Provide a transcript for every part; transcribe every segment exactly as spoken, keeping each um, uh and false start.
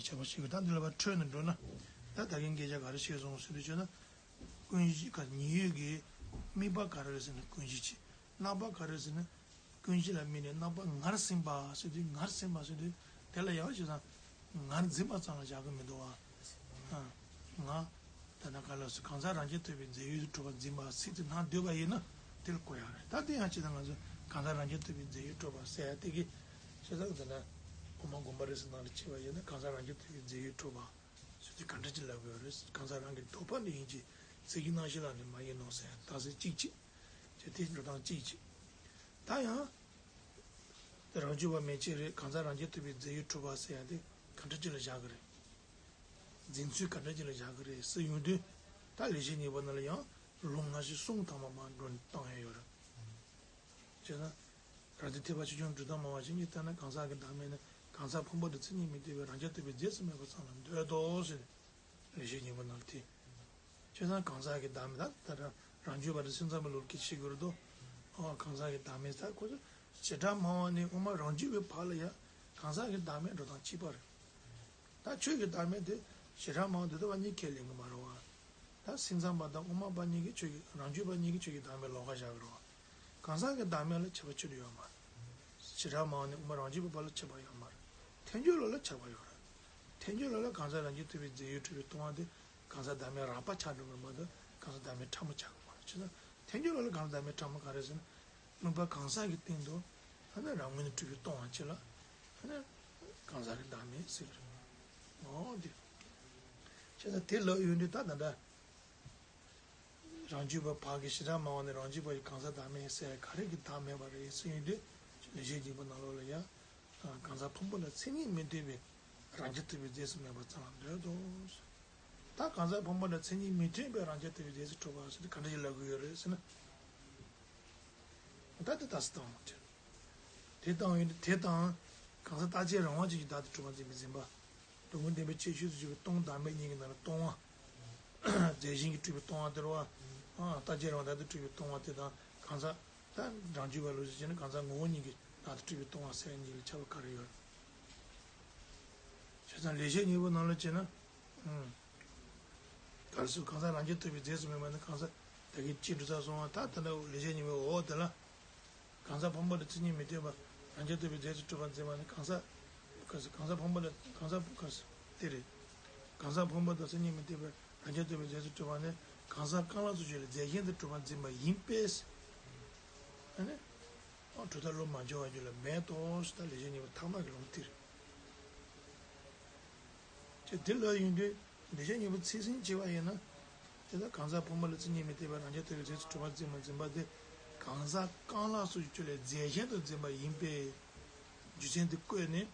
ཁྱད་པར་ཞིག་གི་ད་འདི་ལ་བ་འཕྲོས་ནས་འགྲོ་ན། ད་ད་གིན་སྐད་ཆ་ག་རེ་བཤད་སོང་ཟེར་དུས་བྱས་ན། ཀུན་གཞི་ག་ཉེ་ཡོད་ཀྱི་དམིགས་པ་ག་རེ་རེད་ཟེར་ན་ཀུན་གཞི་ཆེ། རྣམ་པ་ག་རེ་ཟེར་ན་ཀུན་གཞི་ལ་དམིགས་ནས་རྣམ་པ་ངར་ཟིན་པ་ཟེར་དུས་ངར་ཟིན་པ་ཟེར་དུས་དེ་ལ་ཡང་བྱས་ཙང་ངར་འཛིན་པ་ཙམ་ལ་བཞག་གི་མི་འདུག་བ། ང་། ད་ནང་ག་ལ་སུ་གང་ཟག་རང་རྐྱ་ཐུབ་པའི་རྫས་ཡོད་དུ་གྲུབ་པར་འཛིན་པ་ཚིག་དེ་སྣང་འདོད་པ་ཡིན་ན་དེ་ལ་གོ་ཡག་རེད། ད་དེ་ཡང་ཅི་ལྟར་ང་ཚོས་གང་ཟག་རང་རྐྱ་ཐུབ་པའི་རྫས་ཡོད་གྲུབ་པ་ཟེར་ཡག་དེ་གི་བྱས་ཙང་དེ་ན་དབུ་མ་དགོངས་པ་རིགས་གསུམ་ནང་ལ་ཕྱེ་བ་ཡིན་ན་གང་ཟག་རང་རྐྱ་ཐུབ་པའི་རྫས་ཡོད་གྲུབ་པ་ཟེར་དེ་ག་འདྲ་ཅིག་ལབ་དགོས་རེད། གང་ཟག་རང་གི་འདོད་པ་འདི་ཡིན་གྱི་ཚིག་གི་རྣམ་གཞག་ལ་ནི་མ་ཡིན་ནོ་ཟེར་ཡག་དག་ས་གཅིག་གཅིག་བྱས་དེ་འགྲོ་སྟངས་གཅིག་གཅིག་ད་ཡང་། དེ་རང་རྒྱུད་པ་མན་ཆད་རེད། གང་ཟག་རང་རྐྱ་ཐུབ་པའི་རྫས་ཡོད་གྲུབ་པ་ཟེར་ཡག་དེ་ག་འདྲ་ཅིག་ལ་བཞག་གི་རེད། འཛིན་ཚུལ་ག་འདྲ་ཅིག་ལ་བཞག་གི་རེད་ཟེར་ཡོང་དུས། ད་ལེགས་བཤད་སྙིང་པོ་ནང་ལ་ཡང་ལུང་སྔ་ཕྱི་གསུམ་ཐ་མ་མར་འགྲོ་བཏང་ཡག་ཡོད་རེད། བྱས་ན། རང་རྒྱུད་ཐེག་པ་ཆེ་ཆུང་སྒྲུབ་སྟངས་སྨྲ་བ་བཞི་གཉིས་ལྟར་ན་གང་ཟག་གི་བདག་མེད་ནི་གང་ཟག་ཕུང་པོ་དང་མཚན་ཉིད་མི་མཐུན་པའི་རང་རྐྱ་ཐུབ་པའི་རྫས་སུ་སྨྲས་པ་ཙམ་ལ་འདོད་དོ་ཟེར། ལེགས་བཤད་སྙིང་པོ་ནང་ལ་དེ། བྱས་ཙང་གང་ཟག་གི་བདག་མེད་ད་ལྟ་རང་རྒྱུད་པ་དང་སེམས་ཙམ་པའི་ལུགས་ཀྱི་ཤེས་དགོས་རེད་དོ། ཨོ་གང་ཟག་གི་བདག་མེད་ད་ཁོ་ཚོ་བྱེ་བྲག་སྨྲ་བ་ནས་དབུ་མ་རང་རྒྱུད་པའི་བར་ལ་ཡང་གང་ཟག་གི་བདག་མེད་འགྲོ་སྟངས་གཅིག་པ་རེད། ད་ཆོས་ཀྱི་བདག་མེད་དེ་བྱེ་བྲག་སྨྲ་བ་འདི་ལྟ་བ་གཉིས་ཁས་ལེན་གྱི་མ་རེད་བ། ད་སེམས་ཙམ་པ་དང་དབུ་མ་པ་གཉིས་ཀྱིས་ཆོས་ཀྱི་རང་རྒྱུད་པ་གཉིས་ཀྱིས་ཆོས་ཀྱི་བདག་མེད་ལོགས་ཀ་བཞག་གི་རེད་བ། གང་ཟག་གི་བདག་མེད་ལ་ཁྱབ་པ་ཅི་འདྲ་ཡོད་མ་རེད། བྱེ་བྲག་སྨྲ་བ་ནས་དབུ་མ་རང་རྒྱུད་པའི་བར་ལ་ཁྱབ་པ་ཡོད་མ་རེད། ཐལ་འགྱུར་ལ་ལ་ཁྱབ་པ་ཡོད་རེད། ཐལ་འགྱུར་ལ་ལ་གང་ཟག་རང་རྐྱ་ཐུབ་པའི་རྫས་ཡོད་གྲུབ་པའི་སྟོང་པ་དེ་གང་ཟག་བདག་མེད་རགས་པ་ཆགས་འགྲོ་གི་མ་གཏོགས་གང་ཟག་བདག་མེད་ཕྲ་མོ་ཆགས་ཀྱི་མ་རེད། བྱས་ཙང་ཐལ་འགྱུར་ལ་ལ་གང་ཟག་བདག་མེད་ཕྲ་མོ་ག་རེ་ཟེར་ན། དམིགས་པ་གང་ཟག་གི་སྟེང་དུ་ཨ་ནི་རང་ངོས་ནས་གྲུབ་པའི་སྟོང་པ་ཅིག་ལ་ཨ་ནི་གང་ཟག་གི་བདག་མེད་ཟེར་གྱི་རེད། འོ་དེ། བྱས་ཙང་དེ་ལབ་ཡོང་དུས་ད་ད་ལྟ། རང་རྒྱུད་པ་བར་གྱི་བྱེ་བྲག་སྨྲ་བ་ནི་རང་རྒྱུད་པ་ཡི་གང་ཟག་བདག་མེད་ཟེར་ག་རེ་གི་བདག་མེད་པ་རེད་ཟེར་ཡོང་དུས་ལེགས་བཤད་སྙིང་པོ་ནང་ལོགས་ལ་ཡང་། གང་ཟག་ཕུང་པོ་ལ་མཚན་ཉིད་མི་མཐུན་པའི་རང་རྐྱ་ཐུབ་པའི་རྫས་སུ་སྨྲས་པ་ཙམ་ལ་འདོད་དོ། ད་གང་ཟག་ཕུང་པོ་ལ་མཚན་ཉིད་མི་མཐུན་པའི་རང་རྐྱ་ཐུབ་པའི་རྫས་སུ་གྲུབ་པ་ཟེར་དེ་ག་འདྲ་ཞིག་ལབ་དགོས་ཡོད་རེད་ཟེར་ན། ད་དེ་ལྟ་སུ་དང་མ་མཐུན། དེ་དང་ཡོད་དེ་དང་། གང་ཟག་རྟག་ཆད་རང་དབང་ཅན་གྱི་བདག་ཏུ་གྲུབ་པར་འཛིན་པའི་འཛིན་པ། སྡོམ་པ་བདེན་པའི་ཁྱད་ཆོས་སུ་གྱུར་པའི་སྟོང་བདག་མེད་གཉིས་ཀྱི་ནང་ལ་སྟོང་པ། རྫས་གཞན་གྱིས་གྲུབ་པའི་སྟོང་པ་དེ་རེད་བ། རྟག་ཆད་རང་དབང་བདག་ཏུ་གྲུབ་པའི་སྟོང་པ་དེ་དང་གང་ཟག་ད་རང་རྒྱུད་པ་ལུགས་སུ་བྱས་ན་གང་ཟག་ངོ་བོ་ཉིད་ཀྱིས་བདག་ཏུ་གྲུབ་པའི་སྟོང་པ་ཟེར་གཉིས་ལ་ཁྱད་པར་ག་རེ་ཡོད། བྱས་ཙང་ལེགས་བཤད་སྙིང་པོ་ནང་ལ་བྱས་ན། ག་རེ་ཟེར་གང་ཟག་རང་རྐྱ་ཐུབ་པའི་རྫས་སུ་མེད་པ་ནི་གང་ཟག་ད་གིན་ཅི་འགྲོ་ས་སོང་བ་ད་ད་ལྟ་ལེགས་བཤད་སྙིང་པོའི་འོག་དེ་ལ། གང་ཟག་ཕུང་པོ་དང་མཚན་ཉིད་མི་མཐུན་པ་རང་རྐྱ་ཐུབ་པའི་རྫས་སུ་གྲུབ་པར་འཛིན་པ་ནི་གང་ཟག་ག་ཟེར་གང་ཟག་ཕུང་པོ་ལ་གང་ཟག་ག་ཟེར་དེ་རེད། གང་ཟག་ཕུང་པོ་དང་མཚན་ཉིད་མི་མཐུན་པའི་རང་རྐྱ་ཐུབ་པའི་རྫས་སུ་གྲུབ་པ་ནི་གང་ཟག་རྐང་ལག་སོགས་ཀྱི་ལས་རྫས་གཞན་དུ་གྲུབ་པར་འཛིན་པ་ཡིན་པས། ཨ་ནི། གྲུབ་མཐའ་བློ་མ་འགྱུར་བ་རྒྱུད་ལ་མེད་དོ་ཞེས་ད་ལེགས་བཤད་སྙིང་པོ་ཐ་མ་གི་ལུང་དེ་རེད། ཅེས་དེ་ལ་ཡིན་དུས་ལེགས་བཤད་སྙིང་པོ་ཚིག་ཟིན་བྱས་པ་ཡིན་ན། དེ་ལྟར་གང་ཟག་ཕུང་པོ་ལ་མཚན་ཉིད་མི་མཐུན་པའི་རང་རྐྱ་ཐུབ་པའི་རྫས་སུ་གྲུབ་པར་འཛིན་པ་འཛིན་པ་དེ་གང་ཟག་རྐང་ལག་སོགས་ཀྱི་རྒྱུད་ལས་རྫས་གཞན་དུ་འཛིན་པ་ཡིན་པས། རྒྱུ་མཚན་དེ་བཀོད་ནས།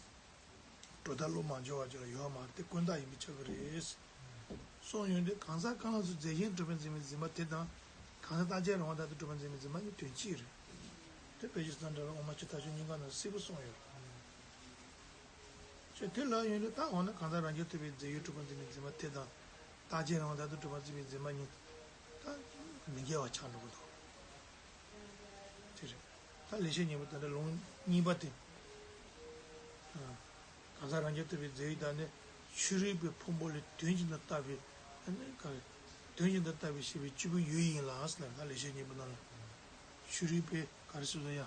གྲུབ་མཐའ་བློ་མ་འགྱུར་བ་རྒྱུད་ལ་ཡོད་མ་རེད་དེ་ཀུན་བཏགས་ཡིན་པས་ཁྱབ་ཀྱི་རེད། གསུངས་ཡོང་དུས་གང་ཟག་རྐང་ལག་སོགས་རྫས་གཞན་གྲུབ་པར་འཛིན་པའི་འཛིན་པ་དེ་དང་། གང་ཟག་རྟག་ཆད་རང་དབང་བདག་ཏུ་གྲུབ་པར་འཛིན་པའི་འཛིན་པ་གཉིས་དོན་གཅིག་རེད། དེ་དཔེ་བཞི་ཙམ་འདྲ་ལ་དབུ་མ་སྤྱི་ཐ་ཤོས་གཉིས་ཀ་ནང་གསལ་པོ་གསུངས་ཡོད། ཅེས་དེ་ལ་ཡོང་དུས་ད་འོ་ན་གང་ཟག་རང་རྐྱ་ཐུབ་པའི་རྫས་ཡོད་གྲུབ་པར་འཛིན་པའི་འཛིན་པ་དེ་དང་། རྟག་ཆད་རང་དབང་བདག་ཏུ་གྲུབ་པར་འཛིན་པའི་འཛིན་པ་གཉིས་ད་མི་འགལ་བ་ཆགས་འགྲོ་གི་འདུག་དེ་རེད། ད་ལེགས་བཤད་སྙིང་པོ་ད་ལྟ་ལུང་གཉིས་པ་དེ། གང་ཟག་རང་རྐྱ་ཐུབ་པའི་རྫས་ཡོད་བདག་ནི་ཕྱི་རོལ་པའི་ཕུང་པོ་ལས་དོན་གཞན་དུ་བཏགས་པའི་ཨ་ནི་ག་རེ། དོན་གཞན་དུ་བཏགས་པའི་ཤེས་པའི་སྐྱེས་བུ་ཡོད་ཡིན་ལ་ཟེར་ལ་ད་ལེགས་བཤད་སྙིང་པོ་ནང་ལ། ཕྱི་རོལ་པའི་ག་རེ་ཟེར་དུ་ཡ།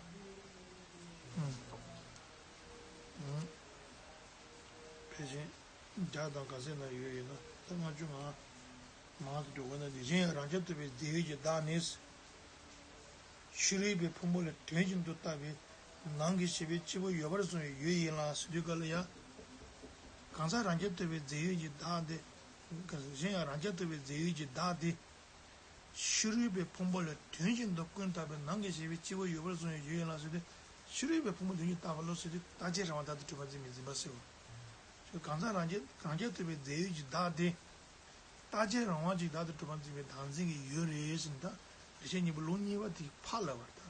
ཕལ་ཆེར་བརྒྱ་དང་ག་ཚད་ན་ཡོད་ཡོད་ན་ད་ལྔ་བཅུ་ང་མང་དུ་འགྲོ་དགོས་ན་དེ་གཞན་ཡང་རང་རྐྱ་ཐུབ་པའི་རྫས་ཡོད་ཀྱི་བདག་ནི། ཕྱི་རོལ་པའི་ཕུང་པོ་ལས་དོན་གཞན་དུ་བཏགས་པའི་ནང་གི་ཤེས་པའི་སྐྱེས་བུ་ཡོད་པར་གསུངས་པའི་ཡོད་ཡིན་ལ་ཟེར་དུས་སྐབས་ལ་ཡང་། གང་ཟག་རང་རྐྱ་ཐུབ་པའི་རྫས་ཡོད་ཀྱི་བདག་དེ། གཞན་ཡང་རང་རྐྱ་ཐུབ་པའི་རྫས་ཡོད་ཀྱི་བདག་དེ། ཕྱི་རོལ་པའི་ཕུང་པོ་ལས་དོན་གཞན་དུ་ཀུན་བཏགས་པའི་ནང་གི་ཤེས་པའི་སྐྱེས་བུ་ཡོད་པར་གསུངས་པའི་ཡོད་ཡིན་ལ་ཟེར་དུས། ཕྱི་རོལ་པའི་ཕུང་པོ་དོན་གཞན་བཏགས་པ་ལ་ཟེར་དུས་རྟག་ཆད་རང་དབང་བདག་ཏུ་གྲུབ་པར་འཛིན་པའི་འཛིན་པ་ཟེར་བ། གང་ཟག་རང་རྐྱ་རང་རྐྱ་ཐུབ་པའི་རྫས་ཡོད་ཀྱི་བདག་དེ། རྟག་ཆད་རང་དབང་གཅིག་བདག་ཏུ་གྲུབ་པར་འཛིན་པའི་བདག་འཛིན་གྱི་ཡུལ་རེད་ཟེར་ནས་ད་ལེགས་བཤད་སྙིང་པོ་ལུང་གཉིས་པ་དེ་ཕར་ལབ་པ་རེད་ད།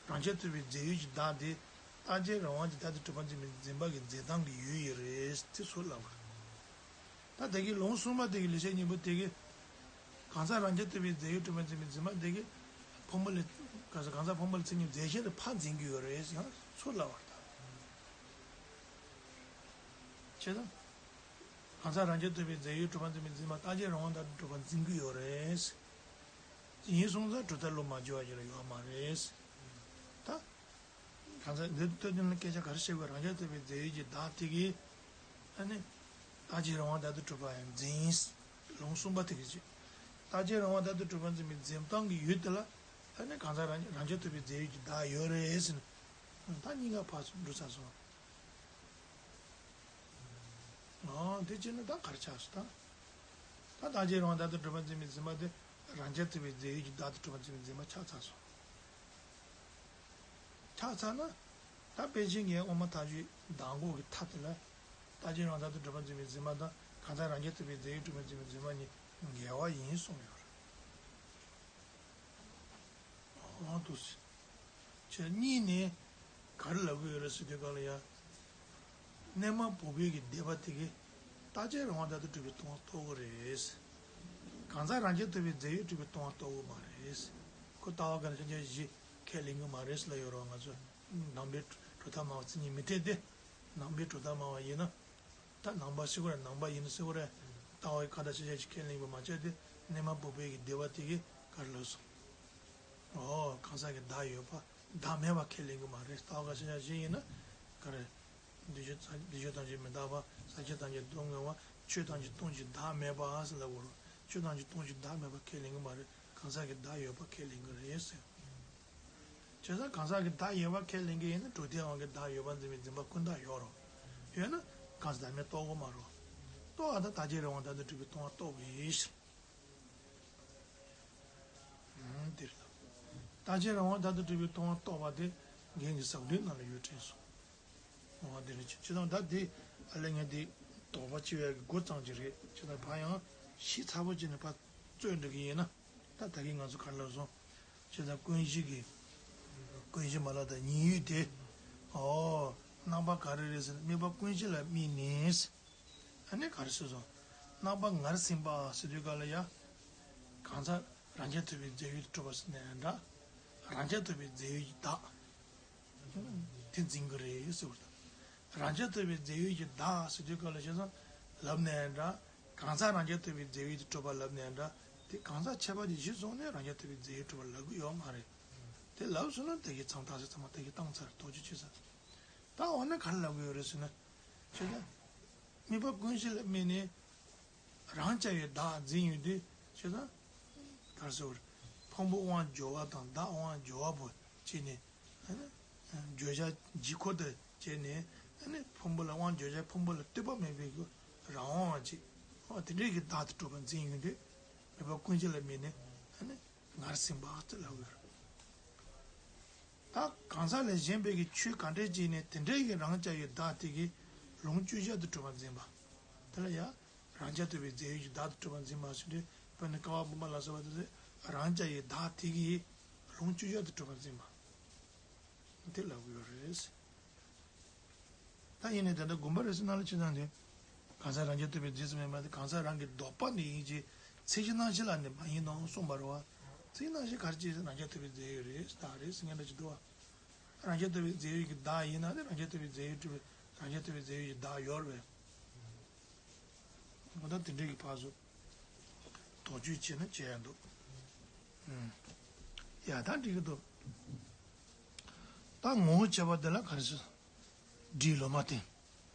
རང་རྐྱ་ཐུབ་པའི་རྫས་ཡོད་ཀྱི་བདག་དེ་རྟག་ཆད་རང་དབང་གཅིག་བདག་ཏུ་གྲུབ་པར་འཛིན་པའི་འཛིན་པ་གི་འཛིན་སྟངས་ཀྱི་ཡུལ་ཡིན་རེད་དེ་ཚུར་ལབ་པ་རེད། ད་དེ་གི་ལུང་གསུམ་པ་དེ་གི་ལེགས་བཤད་སྙིང་པོ་དེ་གི་གང་ཟག་རང་རྐྱ་ཐུབ་པའི་རྫས་ཡོད་གྲུབ་པར་འཛིན་པའི་འཛིན་པ་དེ་གི་ཕུང་པོ་ལས་གང་ཟག་གང་ཟག་ཕུང་པོ་ལ་མཚན་ཉིད་རྫས་གཞན་དུ་ཕར་འཛིན་གྱི་ཡོད་རེད་ཡང་ཚུར་ལབ་པ་རེད་ད། བྱས་ཙང་། གང་ཟག་རང་རྐྱ་ཐུབ་པའི་རྫས་ཡོད་གྲུབ་པ་འཛིན་པའི་འཛིན་མ་རྟག་ཆད་རང་དབང་ལྟར་དུ་གྲུབ་པ་འཛིན་གྱི་ཡོད་རེད། ཡིན་སོང་ཙང་གྲུབ་མཐའ་བློ་མ་བསྒྱུར་བ་ཞིག་ལ་ཡོད་མ་རེད། ད། གང་ཟག་འདི་ལྟོས་དོན་ལ་སྐད་ཆ་ག་རེ་བཤད་དགོས། རང་རྐྱ་ཐུབ་པའི་རྫས་ཡོད་ཀྱི་བདག་དེ་གིས། ཨ་ནི། རྟག་ཆད་རང་དབང་ལྟར་དུ་གྲུབ་པ་ཡང་འཛིན། ལུང་གསུམ་པ་དེ་གིས་བྱེད། རྟག་ཆད་རང་དབང་ལྟར་དུ་གྲུབ་པ་འཛིན་པའི་འཛིན་སྟངས་ཀྱི་ཡུལ་དེ་ལ། ཨ་ནི་གང་ཟག་རང་རང་རྐྱ་ཐུབ་པའི་རྫས་ཡོད་ཀྱི་བདག་ཡོད་རེད་ཟེར་ནས། ད་གཉིས་ཀ་ཕར་ཚུར་འགྲོ་ཚར་སོང་། ཨོ་དེ་བྱས་ན་ད་ག་རེ་ཆགས་སོང་ད། ད་རྟག་ཆད་རང་དབང་ལྟར་དུ་གྲུབ་པ་འཛིན་པའི་འཛིན་མ་དེ་རང་རྐྱ་ཐུབ་པའི་རྫས་ཡོད་ཀྱི་བདག་ཏུ་གྲུབ་པ་འཛིན་པའི་འཛིན་མ་ཆགས་ཚར་སོང་། ཆགས་ཚར་ན། ད་དཔེ་ཅན་གྱི་དབུ་མ་ཐལ་འགྱུར་གདམས་ངག་གི་མཐའ་དེ་ལ། རྟག་ཆད་རང་དབང་ལྟར་དུ་གྲུབ་པ་འཛིན་པའི་འཛིན་མ་དང་གང་ཟག་རང་རྐྱ་ཐུབ་པའི་རྫས་ཡོད་གྲུབ་པ་འཛིན་པའི་འཛིན་མ་གཉིས་འགལ་བ་ཡིན་གསུངས་ཡོད་རེད། འོ་འདུག་སེ། ཁྱེད་གཉིས་ནས་ག་རེ་ལབ་ཀྱི་ཡོད་རེད་ཟེར་དུས་སྒང་ལ་ཡ། སྣོན་མ་བུག་པའི་གི་སྡེ་པ་དེ་གིས་རྟག་ཆད་རང་དབང་ལྟར་དུ་གྲུབ་པའི་སྟོང་པ་རྟོགས་ཀྱི་རེད། གང་ཟག་རང་རྐྱ་ཐུབ་པའི་རྫས་ཡོད་གྲུབ་པའི་སྟོང་པ་རྟོགས་ཀྱི་མ་རེད། ཁོ་ལྟ་བ་དགག་བྱ་ཤེས་བྱ་གཞི་ཁས་ལེན་གྱི་མ་རེད་ཟེར་ལབ་ཡོད་རེད། ང་ཚོ་ནང་པའི་གྲུབ་མཐའ་སྨྲ་བ་མཚན་ཉིད་མི་འཐད་དེ། ནང་པའི་གྲུབ་མཐའ་སྨྲ་བ་ཡིན་ན། ད་ནང་པ་ཟེར་དགོས་རེད། ནང་པ་ཡིན་ན་ཟེར་དགོས་རེད། ལྟ་བ་གི་ཁ་ད་ཆ་ཆ་ཞིག་ཁས་ལེན་པ་མ་ཆགས་ཏེ། སྣོན་མ་བུག་པའི་གི་སྡེ་པ་དེ་གིས་ག་རེ་ལབ་སོང་། ཨོ་གང་ཟག་གི་བདག་ཡོད་པ་བདག་མེད་པ་ཁས་ལེན་གྱི་མ་རེད། ལྟ་བ་ཁ་ཆ་ཆ་ཞིག་ཡིན་ན་ག་རེ། འདི་ཆོས་འདི་ཆོས་ཐམས་ཅད་མི་རྟག་པ། ཟག་བཅས་ཐམས་ཅད་སྡུག་བསྔལ་བ། ཆོས་ཐམས་ཅད་སྟོང་ཞིང་བདག་མེད་པ་ཟེར་ལབ་དགོས་རེད། ཆོས་ཐམས་ཅད་སྟོང་ཞིང་བདག་མེད་པ་ཁས་ལེན་གྱི་མ་རེད། གང་ཟག་གི་བདག་ཡོད་པ་ཁས་ལེན་གྱི་རེད་ཟེར། བྱས་ཙང་གང་ཟག་གི་བདག་ཡོད་པ་ཁས་ལེན་གྱི་ཡིན་ན་གྲུབ་མཐའི་དབང་གིས་བདག་ཡོད་པར་འཛིན་པའི་འཛིན་པ་ཀུན་བཏགས་ཡོད་རེད། ཡོད་ན་གང་ཟག་བདག་མེད་རྟོགས་ཀྱི་མ་རེད། རྟོགས་པ་དང་རྟག་ཆད་རང་དབང་ལྟར་དུ་གྲུབ་པའི་སྟོང་པ་རྟོགས་པ་ཡིན་ཞེས། འདིར་ལ། རྟག་ཆད་རང་དབང་ལྟར་དུ་གྲུབ་པའི་སྟོང་པ་རྟོགས་པ་དེ་རྒན་གྱི་ཟབ་དོན་ནང་ལ་ཡོད་དྲན་སོང་། འོ་དེ་རེད། ཅི་ཅི་དང་ད་དེ་ཨ་ལས་ངས་དེ་དོགས་པ་ཅི་ཡོད་ཀྱི་འགོ་བརྩམས་ཀྱི་རེད། ཅི་དང་ཕ་ཡང་ཤེས་ཚ་པོ་བྱས་ནས་ཕ་རྩོད་འགྲིག་གི་ཡིན་ན། ད་ད་གིན་ང་ཚོ་ག་རེ་ལབ་སོང་། ཅི་དང་ཀུན་གཞི་གི་ཀུན་གཞི་མ་ལགས་དང་ཉེ་ཡུལ་དེ། ཨོ་རྣམ་པ་ག་རེ་རེད་ཟེར་ན་དམིགས་པ་ཀུན་གཞི་ལ་དམིགས་ནས། ཨ་ནི་ག་རེ་ཟེར་སོང་། རྣམ་པ་ངར་ཟིན་པ་ཟེར་དུས་སྐབས་ལ་ཡ། གང་ཟག་རང་རྐྱ་ཐུབ་པའི་རྫས་ཡོད་དུ་གྲུབ་པ་ཟེར་ན་ཡང་འདྲ། རང་རྐྱ་ཐུབ་པའི་རྫས་ཡོད་ཀྱི་བདག་དེ་འཛིན་གྱི་རེད་ཟེར་བ་དང་། རང་རྐྱ་ཐུབ་པའི་རྫས་ཡོད་ཀྱི་བདག་ཟེར་དུས་སྐབས་ལ་བྱས་ཙང་ལབ་ན་ཡང་འདྲ། གང་ཟག་རང་རྐྱ་ཐུབ་པའི་རྫས་ཡོད་དུ་གྲུབ་པ་ལབ་ན་ཡང་འདྲ། དེ་གང་ཟག་ཁྱད་པར་ཅན་གཞིར་བཟུང་ནས་རང་རྐྱ་ཐུབ་པའི་རྫས་ཡོད་གྲུབ་པ་ལབ་ཀྱི་ཡོད་མ་རེད། དེ་ལབ་སོང་ན་དེ་གི་མཚམས་ཐག་ཆོད་ཚང་མ་དེ་གི་བཏང་ཚར། དོགས་གཅོད་བྱས་ཚར། ད་འོ་ན་ག་རེ་ལབ་ཀྱི་ཡོད་རེད་ཟེར་ན། ཁྱོད་ད། དམིགས་པ་ཀུན་གཞི་ལ་དམིགས་ནས། རང་རྐྱ་བའི་བདག་འཛིན་ཡོད་དུས་ཁྱོད་ད། ག་རེ་ཟེར་བ་རེད། ཕུང་པོ་དབང་འབྱོར་བ་དང་བདག་དབང་འབྱོར་བ་པོ་བྱས་ནས། བརྗོད་བྱ་ལྗིད་ཁོག་ཏུ་བྱས་ནས། ཕུང་པོ་ལ་དབང་བརྗོད་བྱ་ཕུང་པོ་ལ་ལྟོས་པ་མེད་པའི་རང་དབང་བ་ཅིག་འོ་དེ་འདྲའི་གི་བདག་ཏུ་གྲུབ་པ་འཛིན་ཡོད་དུས། དམིགས་པ་ཀུན་གཞི་ལ་དམིགས་ནས། ངར་ཟིན་པ་ཟེར་ལབ་ཡོད་རེད། ད་གང་ཟག་ལས་གཞན་པའི་གི་ཆོས་ག་འདྲས་ཅིག་ནས་དེ་འདྲའི་གི་རང་རྐྱ་བའི་བདག་དེ་གིས་ལུང་དཔྱོད་བྱ་དུ་གྲུབ་པར་འཛིན་པ། དེ་ལ་ཡང་རང་རྐྱ་ཐུབ་པའི་རྫས་ཡོད་ཀྱི་བདག་ཏུ་གྲུབ་པར་འཛིན་པ་ཞེས་འདྲ། དཔེར་ན་ཀ་བ་བུམ་པ་ལ་སོགས་པ་དེ་ཚོས་རང་རྐྱ་བའི་བདག་དེ་གིས་ལུང་དཔྱོད་བྱ་དུ་གྲུབ་པར་འཛིན་པ། དེ་ལབ་ཀྱི་ཡོད་རེད། ད་ཡིན་ནའི་དེ་འདྲ་དགོངས་པ་རེད་ཟེར་ན་ལ་ཅི་ཙང་དེ། གང་ཟག་རང་རྐྱ་ཐུབ་པའི་རྫས་སུ་མེད་པ་དེ་གང་ཟག་རང་གི་ལྡོག་པ་ནི་ཡིན་གྱི། ཚད་གཞི་སྣང་བཞི་ལ་ནི་མ་ཡིན་ནོ་གསུངས་པ་རེད་བ། ཚད་གཞི་སྣང་བཞི་ག་རེ་བྱས་རང་རྐྱ་ཐུབ་པའི་རྫས་ཡོད་རེད་བདག་རེད་ཟེར་མཁན་འདྲ་ཅིག་འདུག་བ། རང་རྐྱ་ཐུབ་པའི་རྫས་ཡོད་ཀྱི་བདག་ཡིན་ན་ནི་རང་རྐྱ་ཐུབ་པའི་རྫས་ཡོད་གྲུབ་པའི་རང་རྐྱ་ཐུབ་པའི་རྫས་ཡོད་ཀྱི་བདག་ཡོད་རེད་བས། ང་ད་དེ་འདྲའི་གི་ཕར་ཚུར་དོགས་གཅོད་བྱས་ན་བྱས་ཡ་འདུག་ཨུམ། ཡ་ད་འགྲིག་གི་འདུག་ད་ངོ་བོ་བྱས་པ་དེ་ལ་ག་རེ་ཟེར། སྒྲའི་ལོ་མ་བསྟན།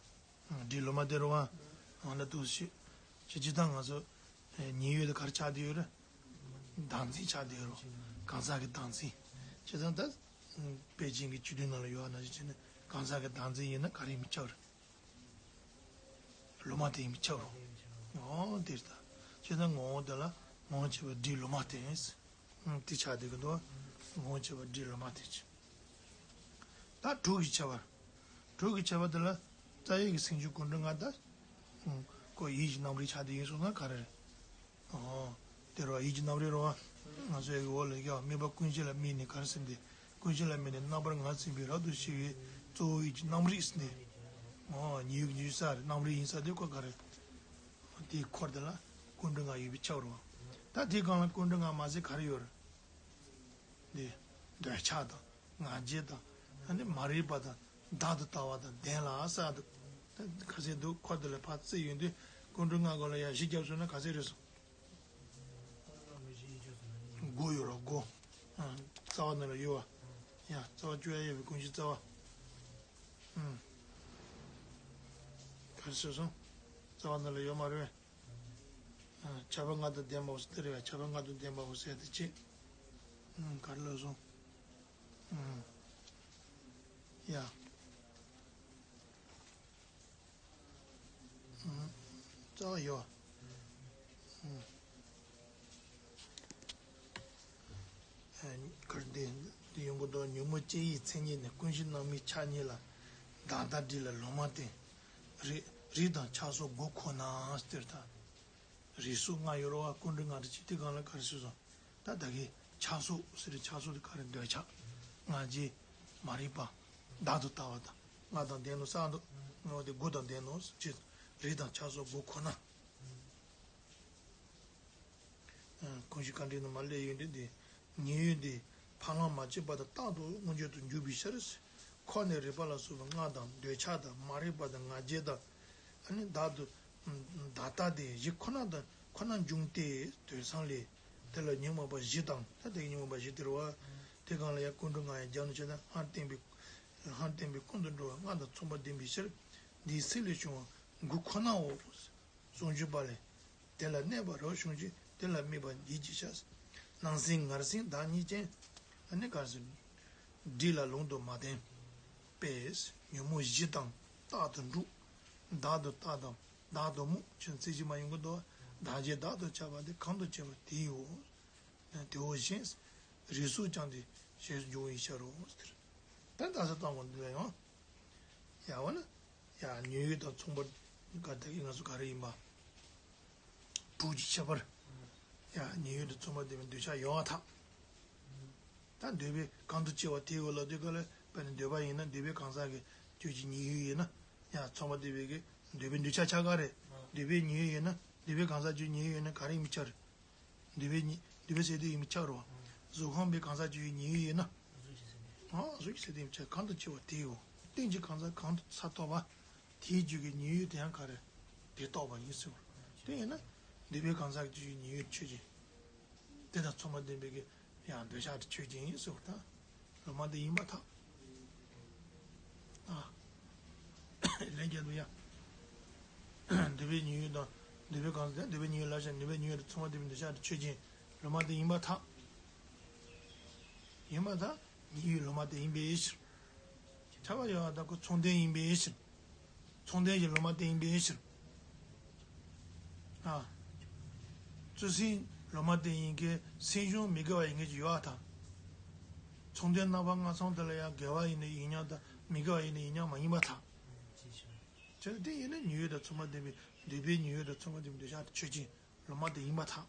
ཨུམ། སྒྲའི་ལོ་མ་བསྟན་རུང་བ། ང་ལ་འདུག་ཞེས། ཅི་ཅི་ད་ང་ཚོ་ཉེ་ཡོད་དུ་ག་རེ་ཆགས་བསྡད་ཡོད་རེད། བདག་འཛིན་ཆགས་བསྡད་ཡོད་རེད། གང་ཟག་གི་བདག་འཛིན། བྱས་ཙང་ད་དཔེ་ཅན་གྱི་སྤྱི་དོན་ནང་ལ་ཡོད་པ་ནང་བཞིན་བྱས་ནས་གང་ཟག་གི་བདག་འཛིན་ཡིན་ན་ག་རེ་མི་ཆགས་རེད། ལོ་མ་དེ་ཡིན་པས་ཁྱབ་རོ། འོ་དེ་ལྟ། ཅེས་དང་ངོ་བོ་དེ་ལ་ངོ་བོ་བྱས་པ་སྒྲའི་ལོ་མ་དེ་ཡིན། དེ་ཆགས་བསྡད་ཀྱི་འདུག་ངོ་བོ་བྱས་པ་སྒྲའི་ལོ་མ་དེ་ཆགས། ད་དྲུག་གི་ཁྱད་པར། དྲུག་གི་ཁྱད་པར་དེ་ལ་རྩ་བའི་གི་སེམས་བྱུང་ཀུན་འབྱུང་ལྔ་དང་། ཁོ་ཡིད་ཀྱི་རྣམ་རིག་ཆགས་བསྡད་ཡིན་སོང་ན་ག་རེ་རེད། ཨོ། དེ་རུ་ཡིད་ཀྱི་རྣམ་རིག་རུ་བ། ང་ཚོའི་འོག་ལ་ཡ་དམིགས་པ་ཀུན་གཞི་ལ་དམིགས་ནས་གར་ཟིན་ཏེ། ཀུན་གཞི་ལ་དམིགས་ནས་རྣམ་པར་ངར་ཟིན་པའི་རབ་ཏུ་ཕྱེ་བའི་གཙོ་བོ་ཡིད་ཀྱི་རྣམ་རིག་ཟིན་ཏེ། ཨོ་ཉེ་ཡུལ་གྱི་ཡུལ་ས་རེད་རྣམ་རིག་ཡིན་ས་དེ་ཁོ་ག་རེ། དེའི་འཁོར་དེ་ལ་ཀུན་འབྱུང་ལྔ་ཡོད་པས་ཁྱབ་རུ་བ། ད་དེའི་སྒང་ལ་ཀུན་འབྱུང་ལྔ་མ་ཟད་ག་རེ་ཡོད་རེད། འདི། འདོད་ཆགས་དང་ང་རྒྱལ་དང་། ཨ་ནི་མ་རིག་པ་དང་བདག་ཏུ་ལྟ་བ་དང་ལྡན་ལ་ས་འདུག་ད་ག་ཚད་འདུག་ཁོ་དེ་ལ་ཕར་བརྩིས་ཡོང་དུས་ཀུན་འགྲོ་ལྔ་སྒོ་ལ་ཡར་བཞི་བརྒྱབ་སོང་ན་ག་ཚད་རེད་སོང་། དགུ་ཡོད་རོ་དགུ། ཨ། རྩ་བ་ནང་ལ་ཡོད་བ། ཡ་རྩ་བ་བཅུ་ཡ་ཡོད་པའི་ཀུན་གཞི་རྩ་བ། ཨུམ། ག་རེ་ཟེར་སོང་། རྩ་བ་ནང་ལ་ཡོད་མ་རེད། ཨ། ཆར་པ་ལྔ་དང་ལྡན་པའོ་ཟེར་དེ་རེད་བ། ཆར་པ་ལྔ་དང་ལྡན་པའོ་ཟེར་དེ་ཅི། ཨུམ། ག་རེ་ལབ་སོང་། ཨུམ། ཡ། ཨུམ། རྩ་བ་ཡོད། ཨུམ། ཨ། གར་འདི་འདི་ཡོང་གི་འདུག་ཉོན་མོངས་སྐྱེ་ཡི་མཚན་ཉིད་ནི། ཀུན་གཞི་རྣམ་སྨིན་ཆ་གཉིས་ལ། བདག་ལྟ་སྒྲིབ་ལ་ལོག་མ་བརྟེན། རིགས་རིགས་དང་ཆགས་སོགས་དགུ་ཁོ་ན་ཟེར་ད། རིགས་སོགས་ལྔ་ཡོད་རེད་བ། ཀུན་འགྲོ་ལྔ་དང་བཅས་དེ་སྒང་ལ་ག་རེ་ཟེར་སོང་། ད་ད་གིན་ཆགས་སོགས་ཟེར་རེད། ཆགས་སོགས་དེ་ག་རེ། འདོད་ཆགས། ང་རྒྱལ། མ་རིག་པ། བདག་ཏུ་ལྟ་བ་དང་ལྔ་དང་ལྡན་ནོ་ས་འདུག་ངོ་དེ་དགུ་དང་ལྡན་ནོ་ཅེས། རིགས་དང་ཆགས་སོགས་དགུ་ཁོ་ན། ཀུན་གཞི་དཀའ་འགྲེལ་ནང་མར་སླེབས་ཡོང་དུས་འདི། ཉེ་བའི་འདི་འཕགས་ལམ་མ་སྐྱེས་པ་དང་རྟག་ཏུ་མངོན་བརྗོད་དུ་འཇུག་པའི་ཕྱིར། ཁོ་ནས་རིག་པ་ལ་སོགས་པ་ལྔ་དང་འདོད་ཆགས་དང་མ་རིག་པ་དང་ང་རྒྱལ་དང་། ཨ་ནི་བདག་ཏུ་བདག་ལྟ་སྟེ་བཞི་ཁོ་ན་དང་ཁོ་ན་འབྱུང་སྟེ། དོན་བཟང་ལས། དེ་ལ་ཉོན་མོངས་པ་བཞི་དང་། ད་དེ་ཉོན་མོངས་པ་བཞི་དེ་རེད་བ། དེ་སྒང་ལ་ཡང་ཀུན་འགྲོ་ལྔ་ཡང་སྦྱར་ནས་བྱས་ན་སྔར་བསྟན་པའི་སྔར་བསྟན་པའི་ཀུན་ཏུ་འགྲོ་བ་ལྔ་དང་མཚུངས་པར་ལྡན་པའི་ཕྱིར། འདིའི་ཚིག་ལས་བྱུང་བ་དགུ་ཁོ་ནའོ། ཟུང་འཇུག་པ་ལས། དེ་ལ་གནས་པ་རབ་བྱུང་ཞིང་། དེ་ལ་དམིགས་པ་འདི་གྱིས་བྱ། སྣང་སེམས་ངར་སེམས་བདག་ཉིད་ཅན། ཨ་ནི་ག་རེ་ཟེར། སྒྲིབ་ལ་ལུང་དུ་མ་བསྟན་པས། ཉོན་མོངས་བཞི་དང་རྟག་ཏུ་འགྲོགས། བདག་ཏུ་ལྟ་དང་བདག་ཏུ་རྨོངས། ཅེས་ཚིག་གཅིག་མ་ཡོང་གི་འདུག་བདག་བྱས་བདག་ཏུ་ཆགས་པ་དེ་གང་དུ་སྐྱེ་བ་དེའོ། དེའོ་ཞེས། རིགས་སུ་བྱང་སྟེ་ཞེས་འཇུག་པའི་ཕྱིར་རོ། ཟེར། ད་ད་ས་བཏང་གོ་འདི་ལ་ཡང་། ཡ་འོ་ན། ཡ་ཉེ་བའི་དང་མཚུངས་པར་ག་ད་གིན་ང་ཚོ་ག་རེ་ཡིན་པ། དྲུག་གི་ཁྱད་པར། ཡ་ཉེ་བའི་དང་མཚུངས་པར་ལྡན་པའི་འདོད་ཆགས་ཡོད་པར་ཐལ། ད་འདོད་པས་གང་དུ་སྐྱེ་བ་དེའོ་ལབ་དུས་སྐབས་ལ། དཔེར་ན་འདོད་པ་ཡིན་ན་འདོད་པས་གང་ཟག་གི་རྒྱུད་ཀྱི་ཉེ་བའི་ཡོད་ན། ཡ་མཚུངས་པར་ལྡན་པའི་གི་འདོད་པའི་འདོད་ཆགས་ཆགས་ག་རེད། འདོད་པས་ཉེ་བའི་ཡོད་ན་འདོད་པས་གང་ཟག་རྒྱུད་ཉེ་བའི་ཡོད་ན་ག་རེ་ཡིན་པའི་ཆ་རེད། འདོད་པའི་ཉེ། འདོད་པའི་ཟད་དུ་ཡིན་པའི་ཆ་རོ། གཟུགས་ཁམས་པའི་གང་ཟག་རྒྱུད་ཉེ་བའི་ཡོད་ན། ཨ་གཟུགས་ཀྱི་ཟད་དུ་ཡིན་པའི་ཆ་གང་དུ་སྐྱེ་བ་དེའོ། རྟེན་གྱི་གང་ཟག་གང་དུ་ས་ཐོབ་པ། དེའི་རྒྱུད་ཀྱི་ཉེ་བའི་དེ་ཡང་ག་རེ། དེ་རྟོགས་པ་ཡིན་ཟེར་བ། དེ་ཡིན་ན། འདོད་པའི་གང་ཟག་རྒྱུད་ཀྱི་ཉེ་བའི་ཆོས་ཅན། དེ་དང་མཚུངས་པར་ལྡན་པའི་གི་ཡང་འདོད་ཆགས་ཀྱི་ཆོས་ཅན་ཡིན་ཟེར་བ་དང་། ལུང་མ་བསྟན་ཡིན་པར་ཐལ། ཨ། ལན་རྒྱག་འདུག་ཡ། འདོད་པའི་ཉེ་བའི་དང་། འདོད་པའི་གང་ཟག་འདོད་པའི་ཉེ་བའི་ལབ་བྱས། འདོད་པའི་ཉེ་བའི་དང་མཚུངས་པར་ལྡན་པའི་འདོད་ཆགས་ཀྱི་ཆོས་ཅན། ལུང་མ་བསྟན་ཡིན་པར་ཐལ། ཡིན་པར་ཐལ། ཉེ་བའི་ལུང་མ་བསྟན་ཡིན་པའི་ཕྱིར། ཁྱབ་པ་ཡོད་པར་ཐལ། ཁོ་མཚུངས་ལྡན་ཡིན་པའི་ཕྱིར། མཚུངས་ལྡན་གྱི་ལུང་མ་བསྟན་ཡིན་པའི་ཕྱིར། ཨ། བཅུ་སེམས་ལུང་མ་བསྟན་ཡིན་མཁན་སེམས་བྱུང་མི་དགེ་བ་ཡིན་མཁན་ཅིག་ཡོད་པར་ཐལ། མཚུངས་ལྡན་རྣམ་པ་ལྔ་ཚང་དེ་ལ་ཡང་དགེ་བ་ཡིན་ན་ཡིན་མཉམ་དང་མི་དགེ་བ་ཡིན་ན་ཡིན་མཉམ་མ་ཡིན་པར་ཐལ། བྱས་ཙང་དེ་ཡིན་ན་ཉེ་བའི་དང་མཚུངས་པར་ལྡན་པའི་འདོད་པའི་ཉེ་བའི་དང་མཚུངས་པར་ལྡན་པའི་འདོད་ཆགས་དེ་ཆོས་ཅན། ལུང་མ་བསྟན་ཡིན་པར་ཐལ།